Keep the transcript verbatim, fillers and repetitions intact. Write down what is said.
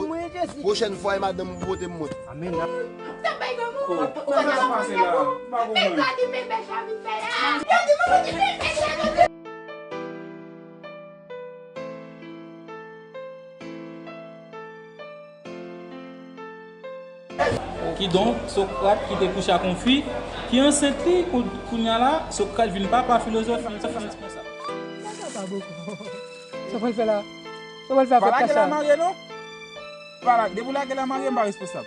Mwen Jezi. Pwochèn fwa e madanm ou pote m mwen. Amèn. Sa bay granmoun. Ou pa ka pase la. M pa konprann. Kidonk, Sokrat ki te kouche ak yon fi ki ansent li, kou- kounye a la, Sokrat vin papa filozofi. Sa pral fè la. Sa pral fè Pa avèk lage Kacha. Lamarye non. Pa lage. Depi w lage Lamarye, m pa responsab.